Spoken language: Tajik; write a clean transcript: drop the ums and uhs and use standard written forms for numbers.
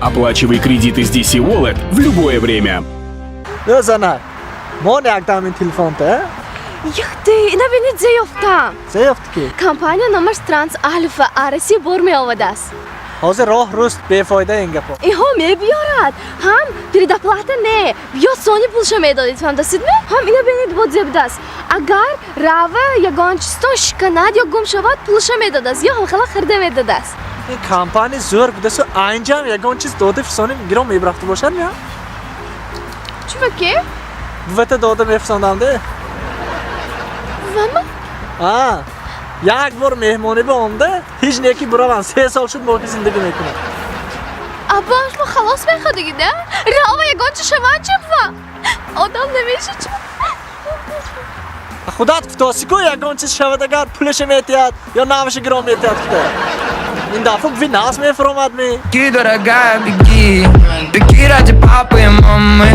Оплачивай кредиты с DC Wallet в любое время. Ё занак, мон якдам ин телефонта. Яхты, ина бинед, зе ёфтам. Зе ёфтӣ ки? Компания номаш Транс Альфа, Россия бор меовадааст. Ҳозир роҳ руст, бефоида ин гапо. Иҳо мебиёрад. Ҳам предоплата не. Биё, сони пулша медодед, фаҳмдасидме? Ҳам ина бинед, бо зебдааст. Агар рава ягон чизтон шиканад ё гум шавад, пулша медодааст ё ҳамхела хирда медодааст. Ин компания зӯр будасу, айнҷам ягон чиз дода фисоним, гиром мебрафта бошад я? Чува ки? Бувата дода мефисондам де. Вама? А, як бор меҳмонӣ ба омда, ҳеҷ неки буравам, 3 сол шуд, мо ки зиндагӣ мекунам. Абба, шумо халос мехоҳдагида? Рава ягон чи шавад чи бува? Одам намеша чу. Худат гуфтоси ку, ягон чиз шавад агар, пулаша метиҳад ё наваша гиром метиҳад гуфта. Ин дафъа буви нағз мефуромад ми? Беги, дорогая, беги. Беги ради папы и мамы.